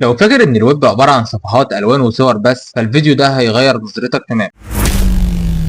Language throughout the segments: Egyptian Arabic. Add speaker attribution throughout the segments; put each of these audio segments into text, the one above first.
Speaker 1: لو فاكر ان الويب عبارة عن صفحات الوان وصور بس، فالفيديو ده هيغير نظرتك تمام.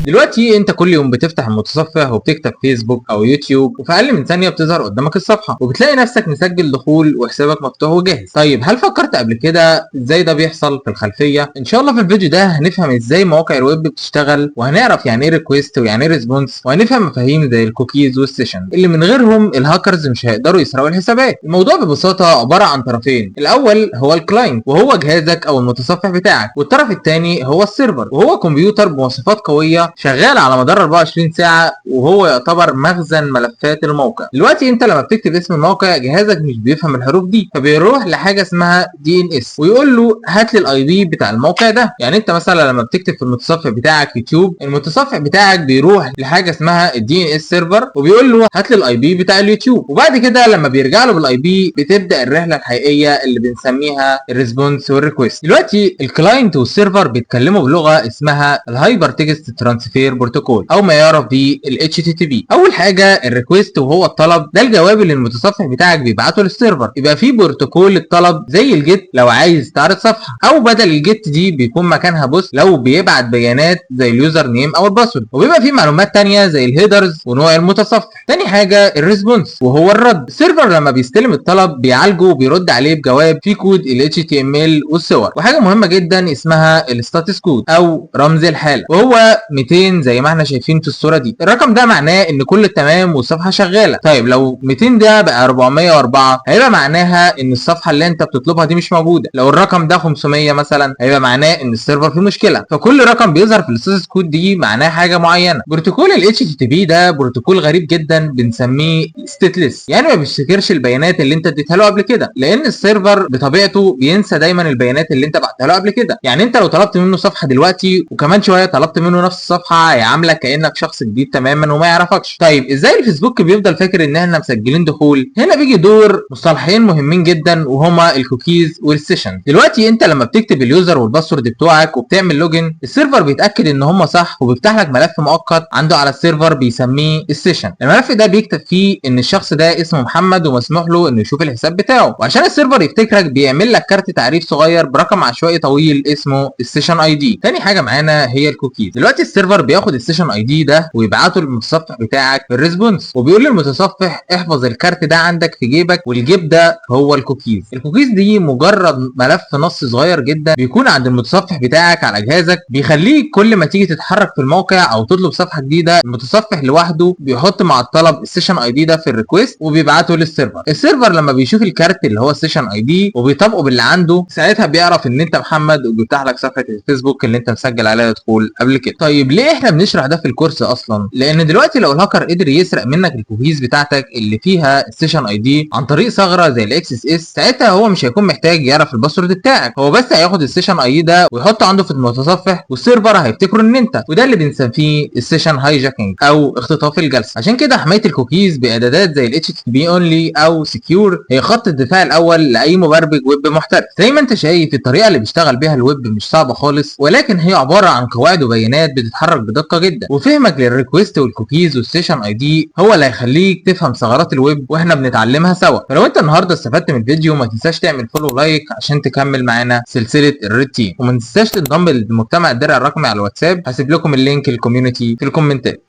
Speaker 1: دلوقتي انت كل يوم بتفتح المتصفح وبتكتب فيسبوك او يوتيوب، وفي اقل من ثانية بتظهر قدامك الصفحه، وبتلاقي نفسك مسجل دخول وحسابك مفتوح وجاهز. طيب هل فكرت قبل كده ازاي ده بيحصل في الخلفيه؟ ان شاء الله في الفيديو ده هنفهم ازاي مواقع الويب بتشتغل، وهنعرف يعني ايه request ويعني ايه response، وهنفهم مفاهيم زي ال cookies وال session اللي من غيرهم الهاكرز مش هيقدروا يسرقوا الحسابات. الموضوع ببساطة عبارة عن طرفين، الاول هو ال client وهو جهازك او المتصفح بتاعك، والطرف الثاني هو ال server وهو كمبيوتر بمواصفات قوية شغال على مدار 24 ساعة، وهو يعتبر مخزن ملفات الموقع. دلوقتي انت لما بتكتب اسم الموقع جهازك مش بيفهم الحروف دي، فبيروح لحاجة اسمها DNS ويقول له هات لي ال IP بتاع الموقع ده. يعني انت مثلا لما بتكتب في المتصفح بتاعك يوتيوب، المتصفح بتاعك بيروح لحاجة اسمها ال DNS server وبيقول له هات لي ال IP بتاع اليوتيوب، وبعد كده لما بيرجع له بال IP بتبدا الرحلة الحقيقية اللي بنسميها ال response وال request. دلوقتي ال client وال server بيتكلموا بلغه اسمها ال hypertext transfer protocol او ما يعرف بال HTTP. اول حاجة ال request وهو الطلب، ده الجواب اللي المتصفح بتاعك بيبعته لل server. يبقى في بروتوكول الطلب زي ال GET لو عايز تعرض صفحه، او بدل ال GET دي بيكون مكانها POST لو بيبعت بيانات زي ال username او ال password، وبيبقى في معلومات تانية زي ال headers ونوع المتصفح. تاني حاجة ال response وهو الرد، ال server لما بيستلم الطلب بيعالجه وبيرد عليه بجواب فيه كود ال HTML والصور، وحاجه مهمة جدا اسمها ال status code او رمز الحاله، وهو 200 زي ما احنا شايفين في الصورة دي. الرقم ده معناه ان كل تمام والصفحة شغاله. طيب لو 200 ده بقى 404 هيبقى معناها ان الصفحة اللي انت بتطلبها دي مش موجوده. لو الرقم ده 500 مثلا هيبقى معناه ان ال server فيه مشكله. فكل رقم بيظهر في ال status code دي معناه حاجة معينه. بروتوكول ال HTTP ده بروتوكول غريب جدا بنسميه stateless، يعني ما بيفتكرش البيانات اللي انت اديتها له قبل كده، لان ال server بطبيعته بينسى دايما البيانات اللي انت بعتها له قبل كده. يعني انت لو طلبت منه صفحة دلوقتي وكمان شوية طلبت منه نفس الصفحه، هيعاملك كانك شخص جديد تماما وما يعرفكش. طيب ازاي الفيسبوك بيفضل فاكر ان احنا مسجلين دخول؟ هنا بيجي دور مصطلحين مهمين جدا وهما ال cookies وال session. دلوقتي انت لما بتكتب ال user وال password بتوعك وبتعمل login، ال server بيتاكد ان هما صح وبيفتح لك ملف مؤقت عنده على ال server بيسميه ال session. الملف ده بيكتب فيه ان الشخص ده اسمه محمد ومسموح له انه يشوف الحساب بتاعه، وعشان ال server يفتكرك بيعمل لك كارت تعريف صغير برقم عشوائي طويل اسمه ال session ID. تاني حاجة معانا هي الكوكيز. دلوقتي ال server بياخد ال session ID ده ويبعته للمتصفح بتاعك في ال response، وبيقول للمتصفح احفظ الكارت ده عندك في جيبك، والجيب ده هو ال cookies. ال cookies دي مجرد ملف نص صغير جدا بيكون عند المتصفح بتاعك على جهازك، بيخليك كل ما تيجي تتحرك في الموقع او تطلب صفحة جديدة المتصفح لوحده بيحط مع الطلب ال session ID ده في ال request وبيبعته لل server. ال server لما بيشوف الكارت اللي هو ال session ID وبيطابقه باللي عنده، ساعتها بيعرف ان انت محمد وبيفتح لك صفحة الفيسبوك اللي انت مسجل عليها دخول قبل كده. طيب ليه احنا بنشرح ده في الكورس اصلا؟ لان دلوقتي لو الهاكر قدر يسرق منك الكوكيز بتاعتك اللي فيها ال session ID عن طريق ثغره زي ال XSS، ساعتها هو مش هيكون محتاج يعرف ال password بتاعك، هو بس هياخد ال session ID ده ويحطه عنده في المتصفح وال server هيفتكره ان انت، وده اللي بنسميه ال session hijacking او اختطاف الجلسة. عشان كده حماية الكوكيز باعدادات زي ال HTTP only او secure هي خط الدفاع الاول لاي مبرمج ويب محترف. زي ما انت شايف الطريقة اللي بيشتغل بيها الويب مش صعبة خالص، ولكن هي عبارة عن قواعد وبيانات بتتحرك بدقة جدا، وفهمك لل request وال cookies وال session ID هو اللي هيخليك تفهم ثغرات الويب واحنا بنتعلمها سوا. فلو انت النهارده استفدت من الفيديو ما تنساش تعمل follow like عشان تكمل معانا سلسلة ال red team، وما تنساش تنضم لمجتمع الدرع الرقمي على الواتساب، هسيب لكم ال link ال community في الكومنتات.